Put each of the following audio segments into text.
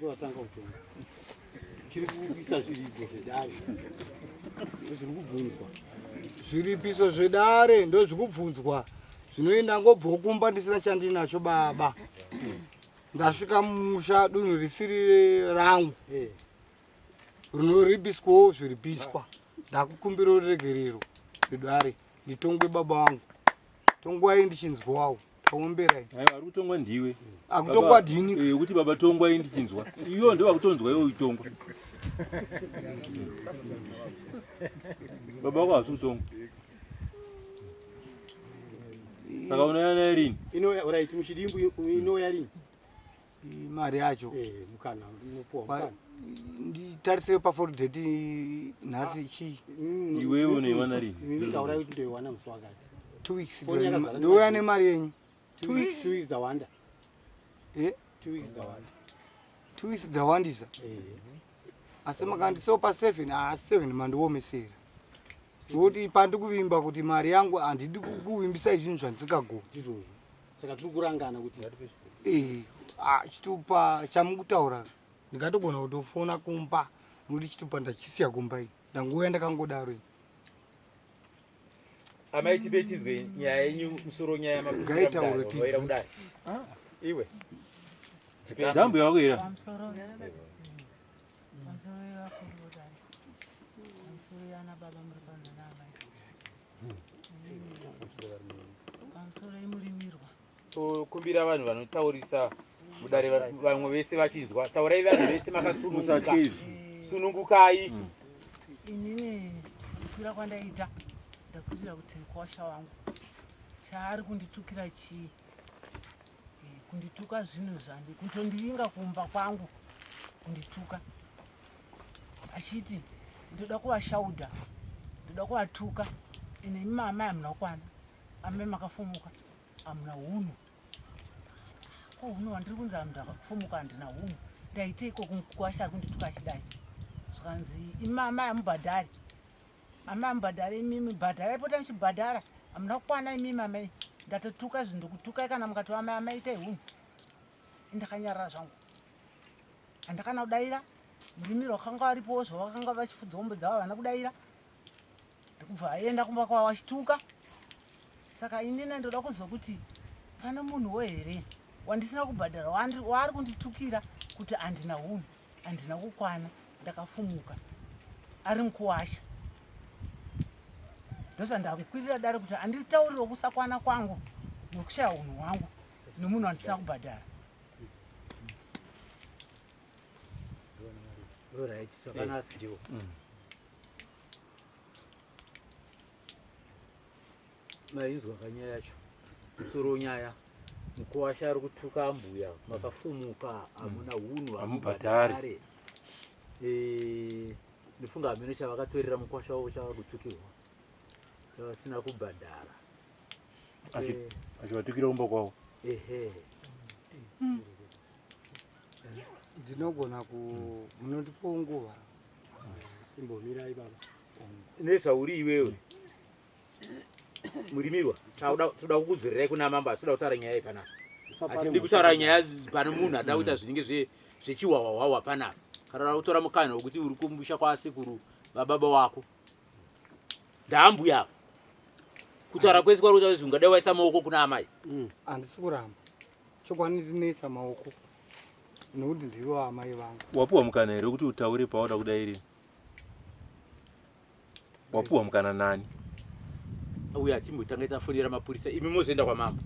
Vatanga kutonga. Chiri kuisa zviripo zvedare. Zviri kubvunzwa. Zviripiso zvedare ndozvikubvunzwa. Zvinoenda ngobva kumba ndisina chandinacho baba. Ndasvika mumusha dunhu risiri rangu. Eh. Rinoripiswawo zviripiswa. Ndakukumbira ruregerero zvedare nditongwe baba vangu. Tongwai ndichinzwawo. Taomberai. Aiwa ari kutongwa ndiwe. Akutongwa dini? Eh, kuti baba tongwai ndichinzwa. Iwe ndiwe akutonzwa iwe uitongwa. Baba wako hasi kutongwa. Saka unouya naye rini? Inouya right muchidimbu inouya rini? Mari yacho. Eh, mukana unopuwa mukana. Nditarisire pa for date nhasi chii? Iwewe unoiwana rini? Mimi taurai kuti ndoiwana musi wakati. 2 weeks Foni yakazara ndouya nemari yenyu. 2 weeks. 2 weeks dzawanda. Eh? 2 weeks dzawanda. 2 weeks dzawandisa. Eh. Asi makandisewo pa 7, ah 7 mandiomesera. Nokuti pandikuvimba kuti mari yangu handidi kuvimbisa zvinhu zvandisingagoni. Ndizvozvo. Saka tiri kurangana kuti Eh, ah, chitupa chamukutaura ndingatogona kutofona kumba nokuti chitupa ndachisiya kumba iyi ndangouya ndakangodaro iyi. Amai tipe tizwe nyaya yenyu musoro nyaya Ngaitaure tizwe. makuira kudai. Iwe. Ndambuya wako here? Pamusoro pamusoro yevakuru vodare pamusoro yana baba muri pano naamai pamusoro yemurimirwa Tokumbira vanhu vanotaurisa mudare vamwe vese vachinzwa. Taurai vanhu vese makasununguka. Musatye izvi. Sunungukai. Inini kukwira kwandaita ndakwirira kuti mukwasha wangu chaari kunditukira chii Eh, kundituka zvinhu zvandi kutondivinga kumba kwangu kundituka achiti ndoda kuvashaudha ndoda kuvatuka ine imi amai hamuna kukwana amai makafumuka hamuna hunhu ko hunhu hwandiri kunzi ndakafumuka handina hunhu ndaiteiko kumukwasha ari kundituka achidai zvikanzi imi amai hamubhadhari amai hamubhadhari imimi bhadharai pota muchibhadhara hamuna kukwana imimi amai ndatotuka zvinhu ndokutukai kana mukati amai amai itai hunhu ndakanyarara zvangu handakana kudaira murimiro wakanga varipowo zvavakanga vachifudza hombe dzavo havana kudaira ndikubva aenda kumba kwavo achituka saka inini ndoda kuzwa kuti pane munhuwo here wandisina kubhadhara waari kunditukira kuti handina hunhu handina kukwana ndakafumuka ari mukuwasha ndozvandakukwirira dare kuti handitauriro kusakwana kwangu nekushaya hunhu hwangu nemunhu wandisina kubhadhara Alright, zvakanaka. Ndiwo. Mainzwa kanyaya yacho. Musoro wenyaya. Mukuwasha ari kutuka ambuya, makafumuka, hamuna hunhu, Hamubhadhari. hamubhadhare. Eh, ndofunga hameno chavakatorera mukuwasha wavo chavari kutukirwa. Chavasina kubhadhara. Eh, Achivatukira kumba kwavo. Ehe. Ndinogona ku munondipawo nguva. Imbomirai baba. Nezvauri iwewe. Murimirwa. Tauda toda kukudzorerai kuna mambo asi toda kutaura nyaya iyi panapa. Hatidi kutaura nyaya pane munhu ada kuita zvinenge zvechihwahwahwahwa panapa. Kana uda kutora mukana wekuti uri kumusha kwasekuru vababa wako. Ndaambuya ava. Kutaura kwese kwari kuita kuti ungadai waisa maoko kuna amai. Handisi kuramba. Chokwadi ndinoisa maoko nokuti ndivo amai vangu. Wapuwa mukana here kuti utaure pawada kudairi? Wapuwa mukana nani? Uya atimbotanga tafonera mapurisa imi mozoenda kwamambo.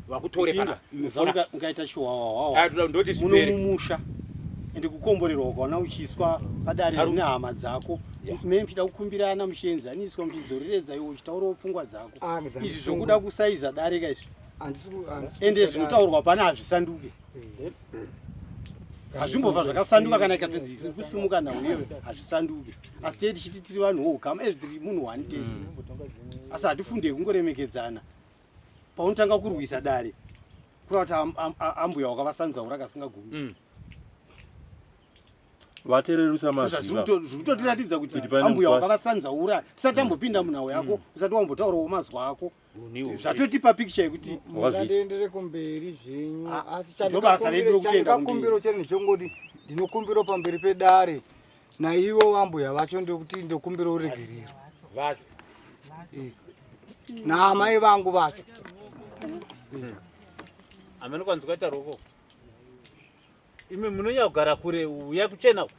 Vakutore pana. Muzaruka ungaita chiwawawawa. Ah, toda ndoti zvipere. Muno mumusha. Ende kukomborerwa ukaona uchiswa padare Aru- rine hama dzako. Yeah. Mune muchida kukumbirana muchienzaniswa muchidzoreredza iwe uchitaurawo pfungwa dzako. Ah, Izvi zvokuda kusaiza dare ka izvi. Handisi ku- handisi Ende kuda zvinotaurwa pana hazvisanduke. Hazvimbobva zvakasanduka kana ikatodzi iri kusumuka nhau iyoyo hazvisanduke. Asi tee tichiti tiri vanhu voukama ezvi tiri munhu one tese. Asi hatifundei kungoremekedzana. Paunotanga kurwisa dare kureva kuti ambuya wakavasanzaura kasingagumi. Vatererusa mazwi. Zvikutotiratidza kuti ambuya wakavasanzaura tisati tambopinda munhau yako usati wambotaurawo mazwi ako. Zvatotipa picture yekuti mungandiendere kumberi zvenyu ah, asi ndobasa redu rokutoenda kumberi. Chero ndichongoti ndinokumbira pamberi pedare naivo vambuya vacho ndokuti ndokumbira uregerero vacho eh, naamai vangu vacho. Amene kwanzi kwaita roko. Imi munonyanya kugara kure uya kuchena uku.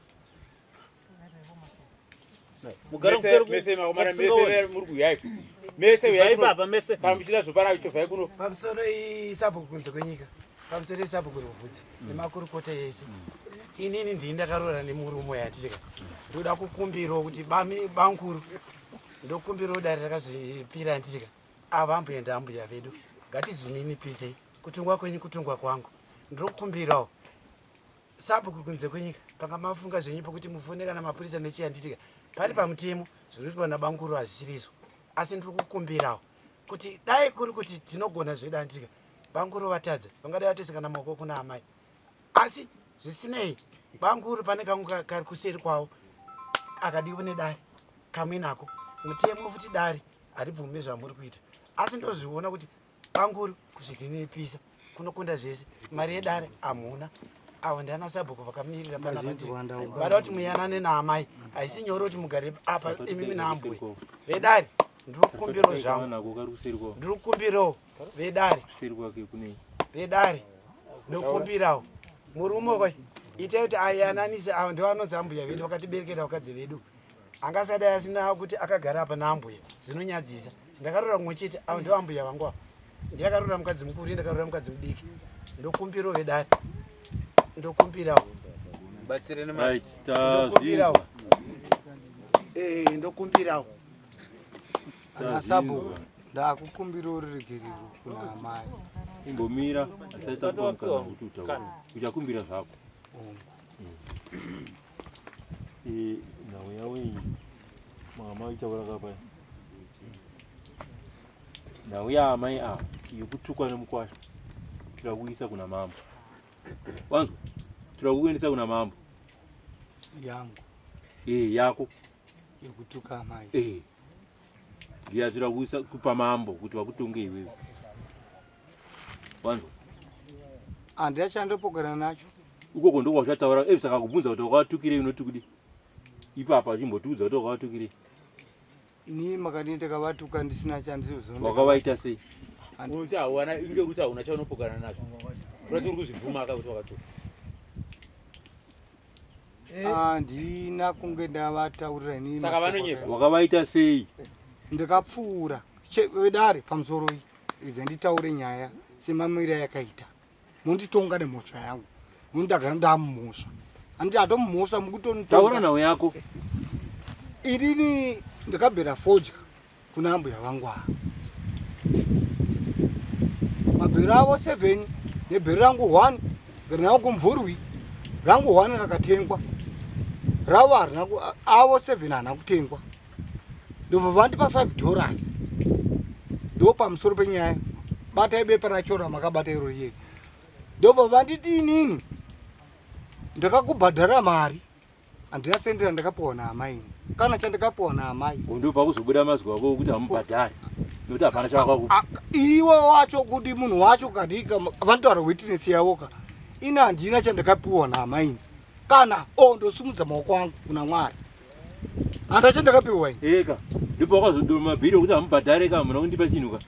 Mugara kuseri mese makomana mese muri kuyai. Mese uyai baba mese. Kana muchida zvopara ichovhai kuno. Pamusoro isabhuku kunze kwenyika. Pamusoro isabhuku ruvhudzi nemakurukota ese. Inini ndini ndakaroora nemurume yatitika. Ndoda kukumbirawo kuti bankuru ndokumbirawo dare rakazvipira anditika. Ava ambuya ndaambuya vedu. Ngatizvininipisei. Kutungwa kwenyu kutungwa kwangu. Ndokumbirawo sabhuku kunze kwenyika panga mafunga zvenyu pokuti mufone kana mapurisa nechiyanditika pari pamutemo zviri kuitwa nabankuru hazvisirizvo asi ndiri kukumbirawo kuti dai kuri kuti tinogona zvedu anditika bankuru vatadza vangadai vatoisa kana maoko kuna amai asi zvisinei bankuru pane kamwe kari kuseri kwavo akadiwa nedare kamwe nako mutemo futi dare haribvume zvamuri kuita asi ndozviona kuti Banguru kuzvitinipisa kunokunda zvese mari yedare hamuna avo ndiana sabhuku vakamirira panapa vada kuti muyanane naamai haisi nyore kuti mugare apa imimi naambuya vedare ndiri kukumbirawo zvangu ndiri kukumbirawo vedare vedare ndokumbirawo murume koi itai kuti ayananise avo ndivo vanonzi ambuya vedu vakatiberekera vakadzi vedu angasadai asina kuti akagara apa naambuya zvinonyadzisa Ndakarora mumwe chete avo ndivo ambuya vangu ava. Ndiyakarora mukadzi mukuru ndakarora mukadzi mudiki. Ndokumbirawo vedare. Ndokumbirawo. Batsire nema. Right, Ndokumbirawo. Eh, ndokumbirawo. Ana sabhuku ndakukumbirawo ruregerero kuna amai. Imbomira asati takupa mukana wekuti utaure. Uchakumbira zvako. Eh, nhau yavo iyi mama ichaura kapa nhau yaamai ava yekutukwa nemukwasha tira kuisa kuna mambo wanzwa tira kukuendesa kuna mambo yangu eh yako yekutuka amai eh ndiya tira kuisa kupa mambo kuti vakutonge iwewe wanzwa handina chandopokana nacho ukoko ndoko uchataura eh saka kubvunza kuti wakatukirei unoti kudi ipapa chimbotiudza kuti wakatukirei ini makadini ndakavatuka ndisina chandizozonda wakavaita sei Unoti hawana inge kuti hauna chaunopokana nacho. Unoti uri kuzvibvuma aka kuti wakatuka. Handina kunge ndavataurira ini. Saka vanonyepa. Wakavaita sei? Ndakapfuura vedare pamusoro iyi ize nditaure nyaya semamira yakaita. Munditonga nemhosva yangu. Mundagara ndamumhosva. Handiti hatomumhosva mukutonitonga. Taura nhau yako. Inini ndakabhera fodya kuna ambuya vangu ava. Mabhero avo 7 nebhero rangu 1 rina kumvurwi rangu 1 rakatengwa ravo harina avo 7 harina kutengwa ndobva vandipa 5 dollars ndo pamusoro penyaya batai bepa racho ramakabata iro riye ndobva vanditi inini ndakakubhadhara mari Handina sendi randakapiwa naamai ini. Kana chandakapiwa naamai. Ndo pakuzobuda mazwi ako okuti hamubhadhari. Nokuti hapana chavakakupa. Iwe wacho kuti munhu wacho kadika vanotaura witness yavo ka. Ini handina chandakapiwa naamai ini. Kana oh ndosimudza maoko angu kuna Mwari. Handina chandakapiwa ini. Eka. Ndipo wakazodoma mabhiri okuti hamubhadhare ka hamuna kundipa chinhu ka.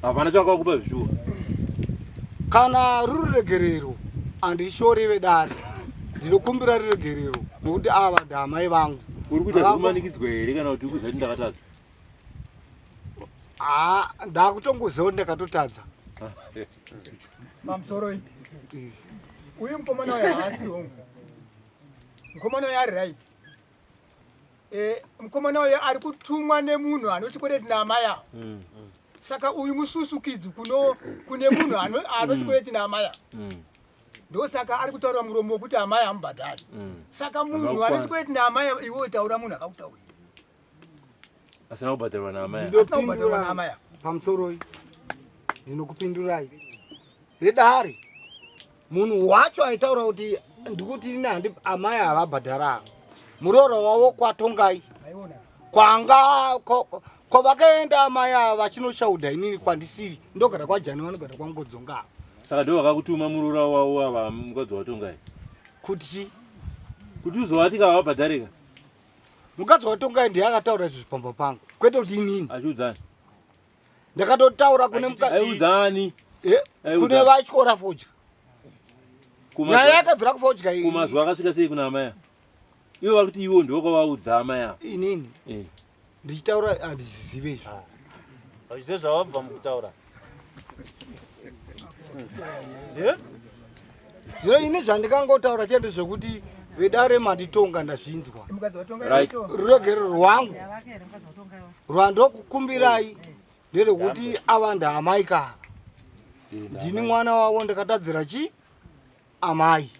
Hapana chawakakupa zvishuwa. Kana ruri ruregerero handishori vedare. Ndinokumbira ruregerero nokuti ava ndamai vangu. Uri kuita zvekumanikidzwa here kana kuti uri kuziva kuti ndakatadza? Ah, ndakutongoziva kuti ndakatotadza. Pamusoro iyi. Uyu mukomana uyu haasi wrong. Mukomana uyu ari right. Eh, mukomana uyu ari kutumwa nemunhu anochikwereti naamai ava mm. saka uyu mususukidzi kuno kune munhu anochikwereti mm. naamai ava mm. ndosaka ari kutaura muromo wekuti amai amubhadhari saka munhu anochikwereti naamai ava iwe taura munhu akakutaurira asina kubhadharwa naamai asina kubhadharwa naamai ava pamusoroi ndinokupindurai vedare munhu wacho aitaura kuti Ndikuti ini handi amai havabhadhara muroora wavo kwatongai kwanga kwavakaenda amai ava vachinoshauda inini kwandisiri ndogara kwajani vanogara kwangodzonga ava. Saka ndo vakakutuma muroora wavo ava mukadzi watongai kuti chii? Kuti uzovati kavabhadharika. Mukadzi watongai ndiye akataura izvi pamba pangu kwete kuti inini. Achiudzani? Ndakatotaura kune mukadzi. Aiudzani? Eh, kune vatyora fodya. Nyaya yakabvira kufodya iyi. Kumazuva akasvika sei kuna amai? Ivo vari kuti iwo ndiwo kwavaudza amai ava. Inini? Eh. Ndichitaura handizive izvo. Ah. Hazvizive zvawabva mukutaura. Eh? Zvino ini zvandikangotaura chete zvekuti vedare manditonga ndazvinzwa. Right. Ruregerero rwangu rwandokukumbirai nderekuti ava ndaamai ka. Ndini mwana wavo ndakatadzira chi amai.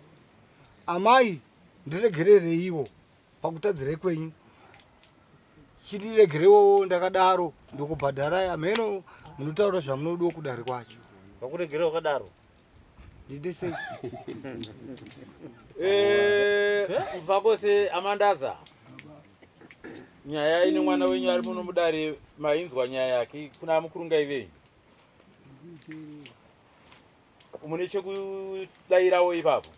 Amai ndiregerereiwo pakutadzirei kwenyu. Chindiregerewo ndakadaro ndokubhadharai amheno munotaura zvamunodiwa kudare kwacho. Vakuregerera wakadaro. Ndide sei? Eh, kubva kwose amandaza nyaya ine mwana wenyu ari muno mudare mainzwa nyaya yake kuna mukurungai venyu mune chekudairawo ipapo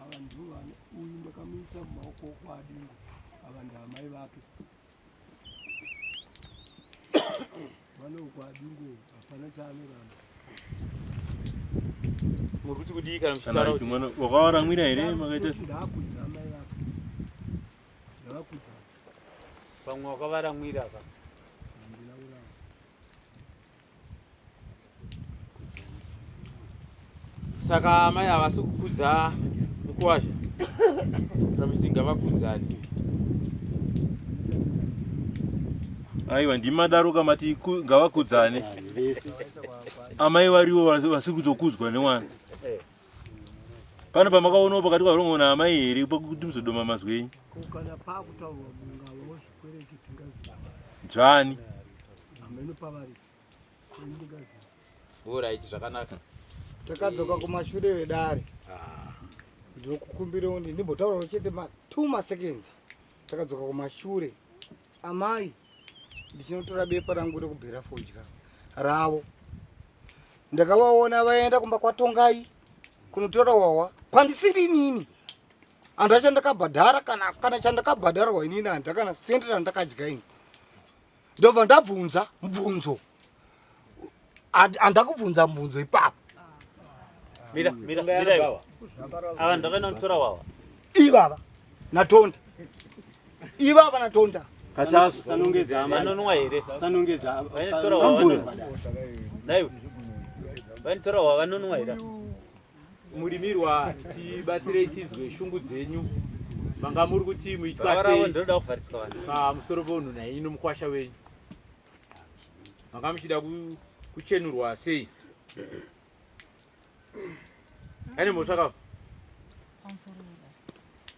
ava ndivo vane uyu ndakamuisa mumaoko okwadingo ava ndaamai vake mwana wokwadingo hapana chaanoramba muri kuti kudii kana muchitaura kuti mwana wakawaramwira here makaita ndakudza amai vake ndavakudza pamwe wakavaramwira ka handina kuramba Saka amai havasi kukudza mukuwasha kana muchiti ngavakudzane. Aiwa ndimi madaroka mati ngavakudzane. Amai variwo vasi kuzokudzwa nemwana. Pane pamakaonawo pakati kwarongo naamai here pakuti muzodoma mazwi enyu? Kana pakutaurwa mungava wezvikwereti tingaziva. Dzvani. Hameno pavari. Alright, zvakanaka. Takadzoka kumashure vedare. Ndinokukumbirawo ndi ndimbotaurawo chete ma 2 maseconds. Takadzoka kumashure. Amai ndichinotora bepa rangu rekubhera fodya ravo. Ndakavaona vaenda kumba kwaTongai kunotora wawa kwandisiri inini. Handina chandakabhadhara kana kana chandakabhadharwa inini handina kana senti randakadya ini. Ndobva ndabvunza mubvunzo. Handakubvunza mubvunzo ipapo. Mira, mira, mira iwe. Ava ndakaenda kutora wawa. Ivava naTonda. Ivava naTonda. Kachasu. Sanongedza amai. Vanonwa here? Sanongedza. Vainitora wawa vanonwa. Naiwe. Vainitora wawa vanonwa here? Murimirwa tibatsirei tinzwe shungu dzenyu. Manga muri kuti muitwa Baba ravo sei? ndinoda kuvhariswa vanhu. Pamusoro peunhu nhaini nomukwasha wenyu. Manga muchida kuchenurwa sei? Ane mhosva ka? Pamusoro wedare.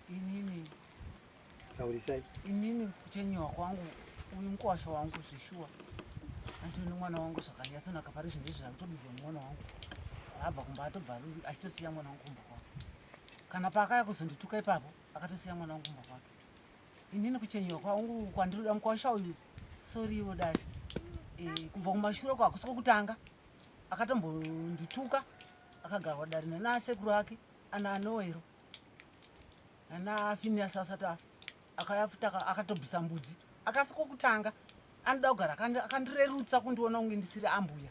Inini. Taurisai. Inini kuchenyewa kwangu uyu mukwasha wangu zveshuwa. Antoni mwana wangu zvakanyatsonaka pari zvino izvi zvakutobirwa mwana wangu. Abva kumba atobva achitosiya mwana wangu kumba kwake. Kana paakaya kuzondituka ipapo akatosiya mwana wangu kumba kwake. Inini kuchenyewa kwangu kwandinoda mukwasha uyu soriwo dai. Kubva kumashure kwako hakusi kwekutanga. Akatombondituka akagarwa dare nana sekuru ake ana Noero. Ana Phineas asati afa. Akauya futi akatobvisa mbudzi. Akasi kwekutanga anoda kugara akandirerutsa kundiona kunge ndisiri ambuya.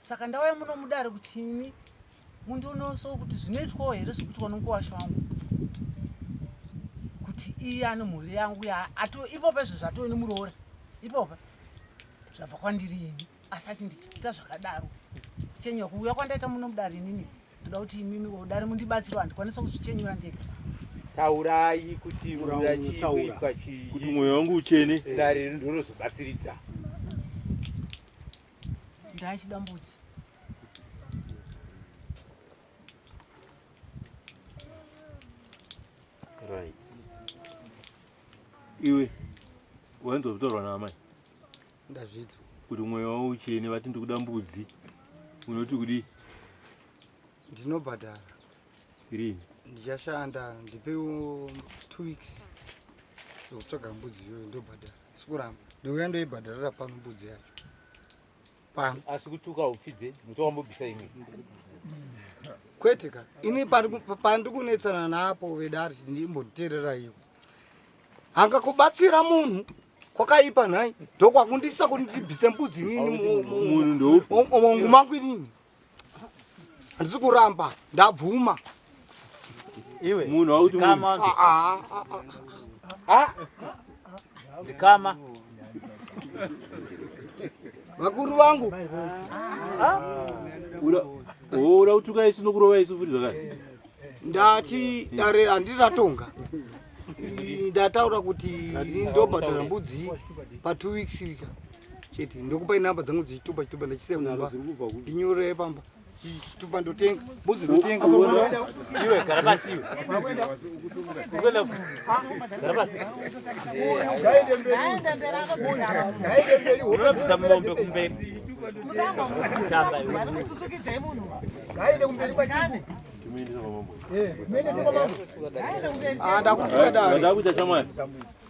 Saka ndauya muno mudare kuti ini mundioneso kuti zvinoitwawo here zvekuitwa nomukuwasha wangu. Kuti iye ane mhuri yangu ya ato ipopa izvo zvatove nemuroora. Ipopa zvabva kwandiri ini asi achindiita zvakadaro. Kuchenywa kuuya kwandaita muno mudare inini ndoda kuti imimi vodare mundibatsire handikwanisa kuzvichenyura ndega. Taurai kuti munoda chii Taura. kuitwa chii. Kuti mwoyo wangu uchene. Dare ndinozobatsiridza. Ndachida mbudzi. Right. Iwe wainzwa kutaurwa naamai? Ndazvidzwa. Kuti mwoyo wangu uchene vati ndikuda mbudzi. Unoti kudii? Ndinobhadhara. Rini? Ndichashanda ndipewo 2 weeks dzokutsvaga mbudzi iyoyo ndobhadhara. Sikuramba. Ndouya ndoibhadharira pano mbudzi yacho. Pano. Asi kutuka upfidze nokuti wambobvisa imwe. Kwete ka. Ini pandiri kunetsana napo vedare ndimbonditeerera iwo. Hanga kubatsira munhu kwakaipa nhai ndokwakundisa kuti ndibvise mbudzi inini mungu mangu inini. Handisi kuramba ndabvuma. Iwe munhu auti munhu. Ah, ah, ah, ah. Dzikama. Vakuru vangu. Ura ura utuka isu nokurova isu futi zvakare. Ndati dare handiti ratonga. Ndataura kuti ndobhadhara mbudzi pa 2 weeks wika. Chete ndokupai namba dzangu dzechitupa chitupa ndachisiya kumba. Ndinyorere pamba. Chitupa ndotenga. Mbudzi ndotenga. Iwe gara pasi iwe. Gara pasi. Unobvisa mombe kumberi. Tamba iwe. Ngaende kumberi kwachimbu. Ah, ndakutuka dare. Ndakuita shamwari.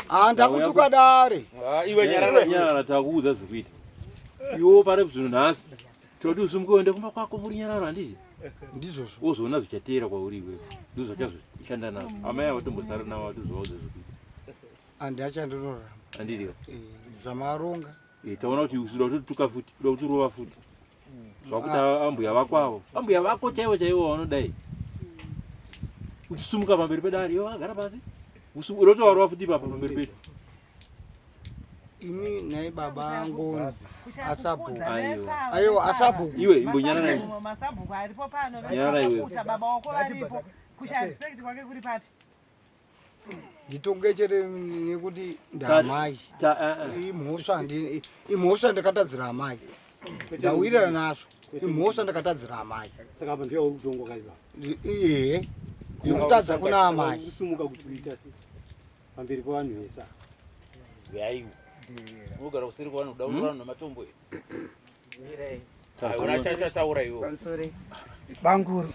Ah, ndakutuka dare. Ah, iwe nyarara. Nyarara takuudza zvekuita. Iwe pari zvinhu nhasi. Toti usimuke uende kumba kwako muri nyararo handiti? Ndizvozvo. Wozoona zvichateera kwauri iwewe. Ndizvo zvachazoshanda nazvo. Amai avo tombosara navo vatozovaudza zvekuita. Handina chandinoramba. Handiti? Eh, zvamaronga. Eh, taona kuti usuda kutotuka futi, uda kutorova futi. Zvakuti ah. ambuya vako avo. Ambuya vako chaivo chaivo vanodai. Uchisumuka pamberi pedare, iwe wakagara pasi. Unotovarova futi ipapa pamberi pedu. Imi nhai baba Ngoni asabhuku. Aiwa asabhuku. Iwe imbonyarara iwe. Masabhuku aripo pano. Nyarara iwe. Baba wako varipo. Kushaya respect kwake kuri papi? Nditonge chete nekuti ndamai. Imhosva imhosva ndakatadzira amai. Ndawirirana nazvo. Imhosva ndakatadzira amai. Saka apa ndiyo uri kutongwa kaiva. Ehe. Yekutadza kuna amai. Kusumuka kuti uita sei? Pamberi pevanhu vese. Uyaiwe. Unogara kuseri kwavanhu kuda kutora vanhu nematombo here? Hauna chachataura iwe. Pamusoro banguru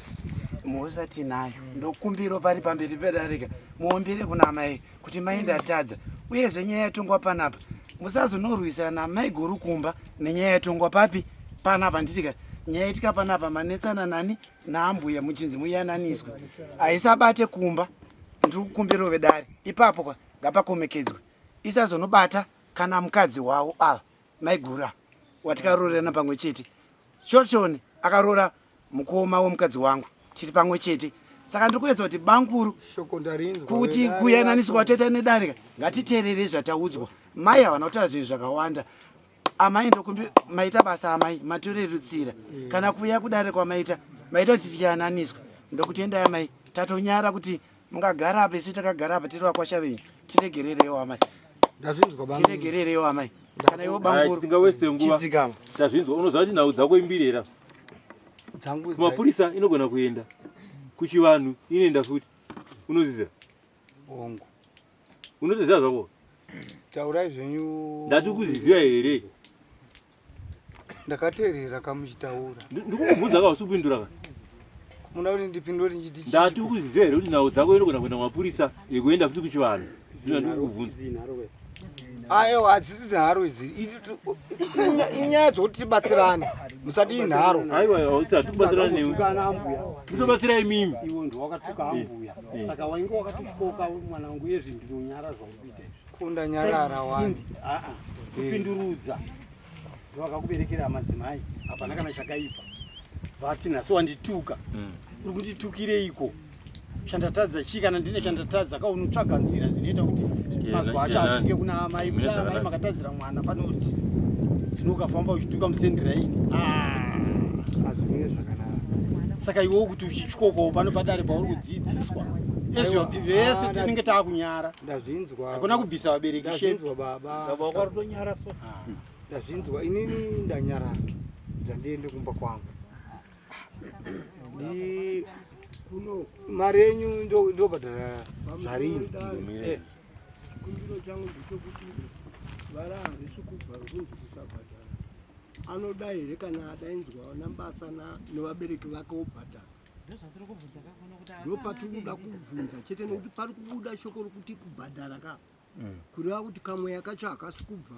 mhosva tinayo ndokumbiro pari pamberi pedarika muombere kuna amai kuti mai ndatadza uyezve nyaya yatongwa panapa musazonorwisana namai guru kumba nenyaya yatongwa papi panapa nditika nyaya itika panapa manetsana nani naambuya muchinzi muyananiswe haisabate kumba ndiri kukumbirawo vedare ipapo kwa ngapakomekedzwe isazonobata kana mukadzi wavo ava maiguru ava watikaroorerana pamwe chete chochoni akaroora mukoma wemukadzi wangu tiri pamwe chete saka ndiri kuedza kuti banguru kuti kuyananiswa kwataita nedare ngatiteerere zvataudzwa mai havana kutaura zvinhu zvakawanda amai ndokumbi maita basa amai matorerutsira mm. kana kuuya kudare kwamaita maita kuti tiyananiswe ndokutendai amai tatonyara kuti mungagara apa isu takagara apa tiri vakwasha venyu tiregerereiwo amai tiregerereiwo amai kana iwo banguru chidzikama tazvinzwa unoziva kuti nhau dzako imbiri here kumapurisa inogona kuenda kuchivanhu inoenda futi unoziva hongu unotoziva zvako taurai zvenyu ndati kuzviziva here ndakateerera kamuchitaura ndikukubvunza ka usipindura ka muda kuti ndipindure ndichiti ndati ukuzviziva here kuti nhau dzako inogona kuenda kumapurisa yekuenda futi kuchivanhu ndino ndikukubvunza Aiwa hadzisi dzenharo idzi. Inyaya dzokuti tibatsirane. Musati inharo. Aiwa hauti hatikubatsirane newe. Tinobatsira imimi. Iwe ndiwe wakatuka ambuya. Eh. Saka wainge wakatotyoka mwana wangu ezvi ndinonyara zvauri kuita izvi. Kunda nyarara wani. Ah ah. Kupindurudza. Ndiwe wakakuberekera madzimai. Hapana kana chakaipa. Vati nhasi wandituka. Mm. Uri kunditukireiko? Chandatadza chii kana ndine chandatadza ka unotsvaga nzira dzinoita kuti mazwi acho asvike kuna amai kuti amai makatadzira mwana panoti tinokafamba uchituka musendiraini ah. Saka iwewo kuti uchityokawo pano padare pauri kudzidziswa ezvo vese tinenge taakunyara ndazvinzwa hakuna kubvisa vabereki shame baba ah. ndazvinzwa inini ndanyarara dzandiende kumba kwangu mari yenyu ndobhadhara zvarini eh. chikumbiro changu ndechekuti vara harisi kubva rokunzi kusabhadhara anoda here kana adainzwa nambasa nevabereki vake obhadhara. Ndopatiri kuda kubvunza chete nekuti pari kubuda shoko rokuti kubhadhara ka. Kureva kuti kamweya kacho hakasi kubva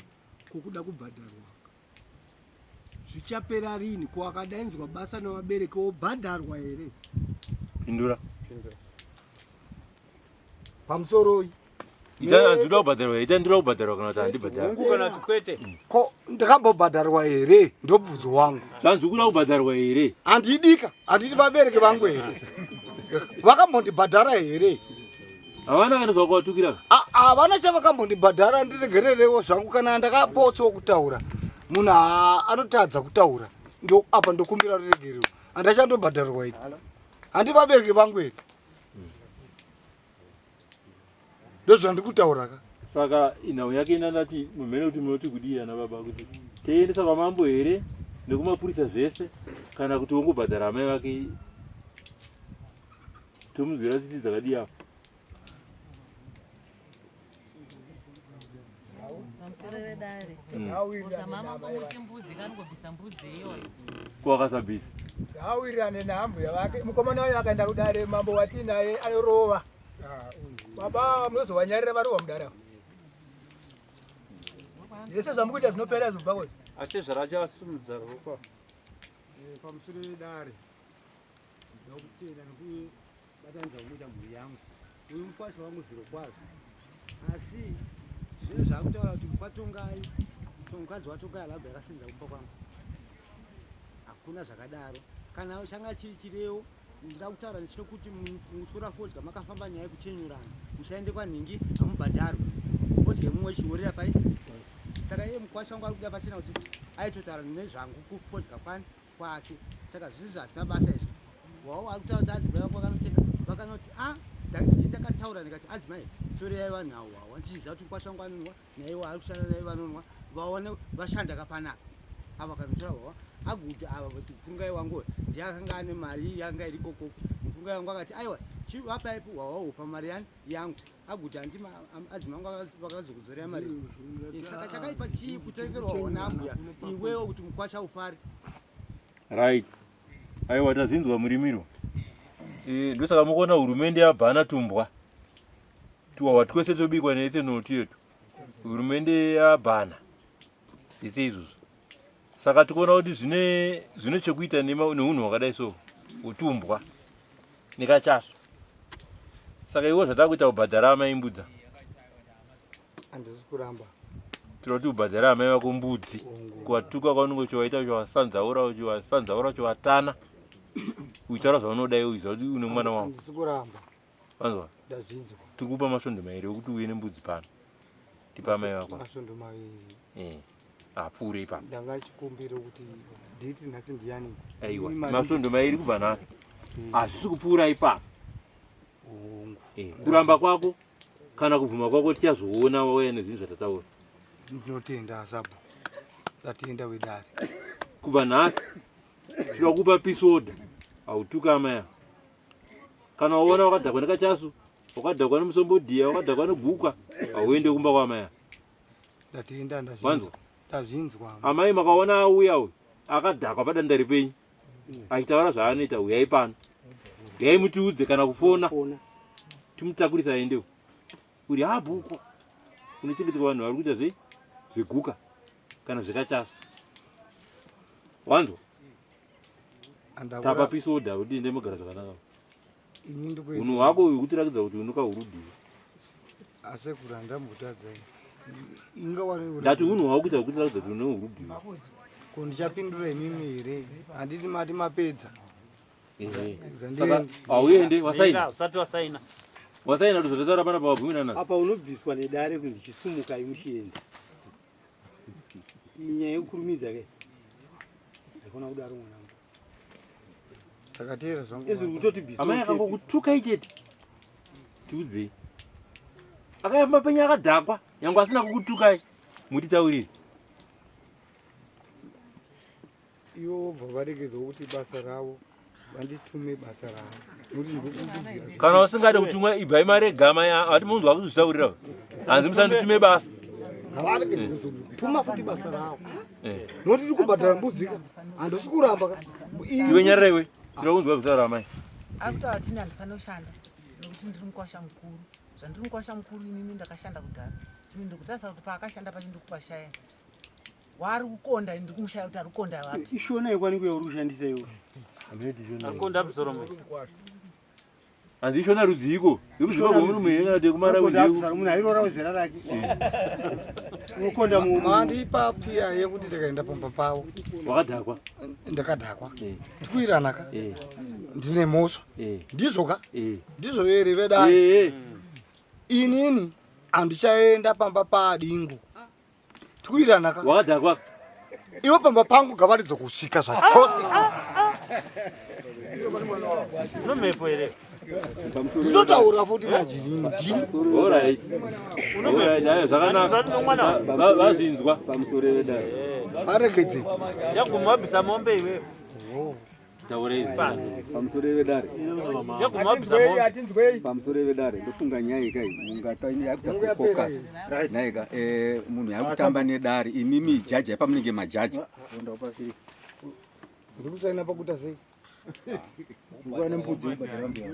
kokuda kubhadharwa. Zvichapera rini? Ko akadainzwa basa nevabereki obhadharwa here? Pindura. Pamusoroi. Ita ndinoda kubhadharwa, ita ndinoda kubhadharwa kana kuti handibhadharwa. Hungu kana kuti kwete. Ko ndakambobhadharwa here? Ndobvunzo wangu. Zvanzi ukuda kubhadharwa here? Handidika, handiti vabereki vangu here? Vakambondibhadhara here? Havana kana zvakawatukira. Havana chavakambondibhadhara, ndiregererewo zvangu kana ndakapotsawo kutaura. Munhu anotadza kutaura. Ndo apa ndokumbira ruregerero. Handachandobhadharwa ini. Handi vabereki vangu here? Ndozvandikutaura ka. Saka inhau yake ina ndati mumhene kuti munoti kudii ana baba kuti toiendesa kwamambo here nekumapurisa zvese kana kuti wongobhadhara amai vake tomunzwira tsitsi dzakadii apo. Ko akasabvisa? Ngaawirirane naambuya vake. Mukomana uyo akaenda kudare mambo watinaye anorova. Baba munozovanyarira varova mudare ava. Zvese zvamukuita zvinopera izvo bva kozi. Atezvara acho asumudza ruoko. Pamusoro wedare ndokutenda nekubatanidza kumuita mhuri yangu. Uyu mukwasha wangu zviro kwazvo. Asi zvinhu zvakutaura kuti kwatongai mukadzi watongai alabva yakasenza kumba kwangu. Hakuna zvakadaro. Kana changa chiri chirewo ndinoda kutaura nechekuti mutyora fodya makafamba nyaya yekuchenyurana musaende kwanhingi hamubhadharwe fodya mumwe ichiorera pai saka iye mukwasha wangu ari kuda pachena kuti aitotaura nezvangu kufodya kwani kwake saka zvisi hazvina basa izvi wawo ari kutaura kuti adzimai vangu vakanotenga vakanoti a ah, ndii ndakataura ndikati adzimai toreai vanhu avo wawa ndichiziva kuti mukwasha wangu anonwa naiwo ari kushanda naivo vanonwa vaone vashanda kapanaka ava kanotora wawa aguti ava kuti mukungai wangu ndiye akanga ane mari yanga iri kokoko mukungai wangu akati aiwa chivapaipo wawa mari yani yangu aguti hanzi adzima vangu vakazokudzorera mari eh, saka chakaipa chii kutengerwa hona ambuya iwewo kuti mukwasha ufare right aiwa tazinzwa murimiro eh, ndosaka mukuona hurumende yabhana tumbwa tuwawa twese tobikwa neethanol tuyetu hurumende yabhana zvese izvozvo saka tikuona kuti zvine zvine chekuita neunhu hwakadai so utumbwa nekachasu saka iwo zvatakuita kubhadhara amai mbudza handisi kuramba tinoda kuti ubhadhara amai vako mbudzi kuwatuka kwaunenge uchiwaita uchiwasanzaura uchiwasanzaura uchiwatana uchitaura zvaunoda iwe uchiziva kuti une mwana wangu handisi kuramba Wanzwa? Ndazvinzwa. Tikupa masvondo mairi ekuti uye nembudzi pano. Tipa amai vako. Masvondo maviri. Eh. Apfuure ipapo. Ndanga chikumbiro kuti date nhasi ndiyani? Aiwa. Masvondo mairi kubva nhasi. Eh. Hazvisi kupfuura ipapo. Hongu. Eh. Kuramba kwako kana kubvuma kwako tichazoona wauya nezvinhu zvatataura. Ndinotenda Asabu. Ndatenda wedare. Kubva nhasi tinoda kupa peace order. Hautuka amai ava. Kana waona wakadhakwa nekachasu, wakadhakwa nemusombodhiya, wakadhakwa neguka, hauende kumba kwaamai. Ndatenda ndazvinzwa. Ndazvinzwa. Amai makaona auya uyu akadhakwa padandari penyu achitaura zvaanoita, huyai pano. Huyai mutiudze kana kufona. Timutakurisa aende. Uri habhuko. Unochengetwa vanhu vari kuita zvei? Zveguka kana zvekachasu. Wanzwa? Tapa peace order kuti ende mogara zvakanaka. Unhu hwako uyu kutirakidza kuti unoka hurudii. Asekuru handambotadza inga wari ndati unhu hwako kuita kutirakidza kuti une hurudii. Ko ndichapindura imimi here? Handiti mati mapedza. Saka hauende wasaina. Usati wasaina. Wasaina kuti zvataura pana pawabvumirana. Apa unobviswa nedare kunzi chisumukai muchienda. Inyaya yekukurumidza ke. Haikona kudaro mwanangu. Takateera zvangu. Izvi kutoti bvisa. Amai akangokutukai chete. Tiudzei. Akayamba penya akadhakwa nyangwe asina kukutukai. Mutitaurire. Ivo vobva varegedzwa kuti basa ravo vanditume basa ravo nokuti ndokukudzira Kana usingade kutumwa ibvai marega mai ati munzwa kuzvitaurira. Hanzi musanditume basa. ngavaregedze kuzotuma futi basa ravo Eh. nokuti tiri kubhadhara mbudzi ka handisi kuramba ka Iwe nyarara iwe. Tinoda kunzwa kutaura amai. Ari kutaura kuti ini handifaniri kushanda nekuti ndiri mukwasha mukuru. Zvandiri mukwasha mukuru inini ndakashanda kudhara. Ini ndikutarisa kuti paakashanda pacho ndikupashaya. Waari kukonda ini ndikumushaya kuti ari kukonda vapi. Ishona yekwaniko yauri kushandisa iwe? Akonda musoro mwe. Hanzi ishona rudziiko? Yekuzimbabwe muri muhenga kana kuti kumarawi ndeiku. Munhu airora zera rake. Unokonda mu Mandipa piya yekuti ndikaenda pamba pavo. Wakadhakwa. Ndakadhakwa. Tikuirana ka? Ndine mhosva. Ndizvo ka? Ndizvo here vedare? Inini handichaenda pamba paadingo. Tikuirana ka? Wakadhakwa. Iwe pamba pangu ngavaridze kusvika zvachose. Unomhepo here? Ndinotaura futi manje inini ndini. Alright. Alright, ayo zvakanaka. Vazvinzwa pamusoro vedare. Varegedze. Chaguma wabvisa mombe iwewe. Pamusoro vedare. Chaguma wabvisa mombe. Pamusoro vedare ndofunga nyaya iyi kai mungata yakuita sefocus. Nhaika munhu yakutamba nedare imimi jaji apa munenge majaji. Ndikusaina pakuita sei? Nguva nembudzi yekubhadhara mbuya.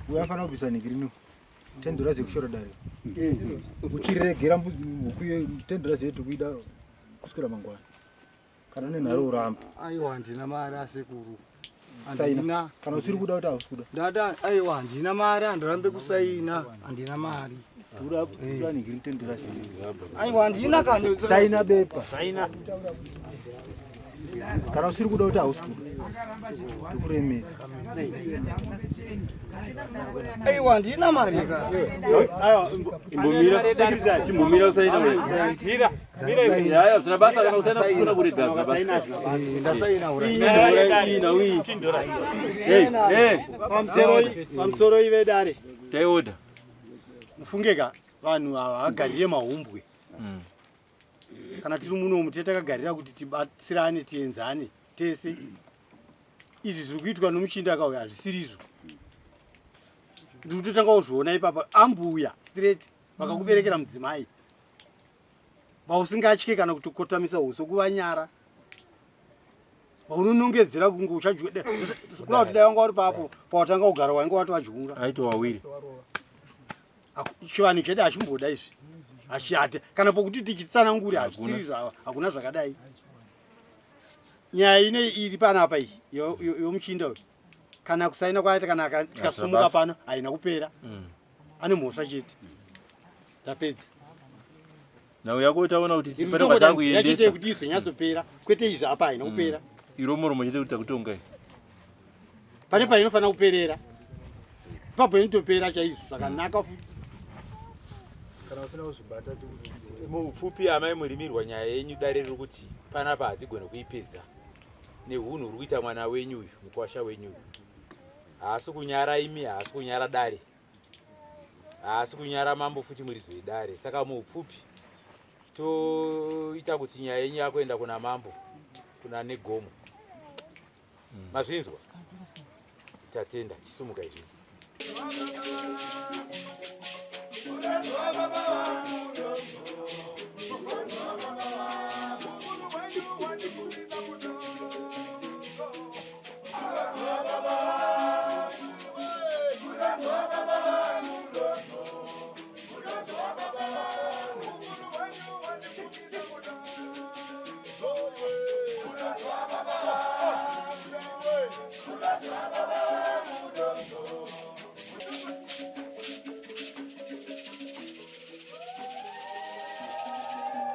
Uyo anofanira kubvisa nhikirini 10 dollars yekushora dare. Uchiregera mbudzi huku ye 10 dollars yedu kuida kuswera mangwana. Kana une nharo uramba. Aiwa handina mari asekuru. Saina. Handina. Kana usiri kuda kuti hausi kuda. Ndada aiwa handina mari handirambe kusaina. Handina mari. Tura tura nhikirini 10 dollars. Aiwa handina kana. Saina bepa. Saina. Kana usiri kuda kuti hausi kuda. Tokuremesa. Aiwa handina mari ka. Imbomira. Chimbomira usaina wewe. Mira. Mira iwe. Haya zvina basa kana usaina kufuna kuregera zvina basa. Ndasaina ura. Ina ui. Hey, hey. Pamusoro ive dare. Taioda. Mufungeka vanhu ava vagarire mahumbwe. Kana tiri munomu tete takagarira kuti tibatsirane tienzane tese. Izvi zviri kuitwa nomuchinda akauya hazvisiri izvo. Ndiri kutotanga kuzviona ipapa ambuya straight vakakuberekera mudzimai. Vausingatye kana kutokotamisa uso kuvanyara. Vaunonongedzera kunge uchadya. Kura kuti dai wanga uri papo pawatanga kugara wainge watovadyura. Aito wawiri. Chivanhu chedu hachimboda izvi. Hachihati kana pokuti tichitsanangure hazvisiri izvo hakuna zvakadai. Nyaya ine iri panapa iyi yomuchinda uyu. Kana kusaina kwaita kana tikasumuka pano haina kupera. Ane mhosva chete. Ndapedza. Nhau yako taona kuti Iri pane kutongoda kwatakuendesa. chete kuti izonyatsopera kwete izvi apa haina kupera. Iromoromo chete kuti takutonga. Pane painofanira kuperera. Ipapo inotopera chaizvo zvakanaka futi. Kana usina kuzvibata Mupfupi amai murimirwa nyaya yenyu dare riri kuti panapa hadzigone kuipedza nehunhu huri kuita mwana wenyu uyu mukwasha wenyu uyu. Haasi kunyara imi, haasi kunyara dare, haasi kunyara mambo futi muridzo yedare. Saka muupfupi toita kuti nyaya yenyu yakuenda kuna mambo kuna Negomo. Mazvinzwa? Tatenda, chisumuka izvi. Baba.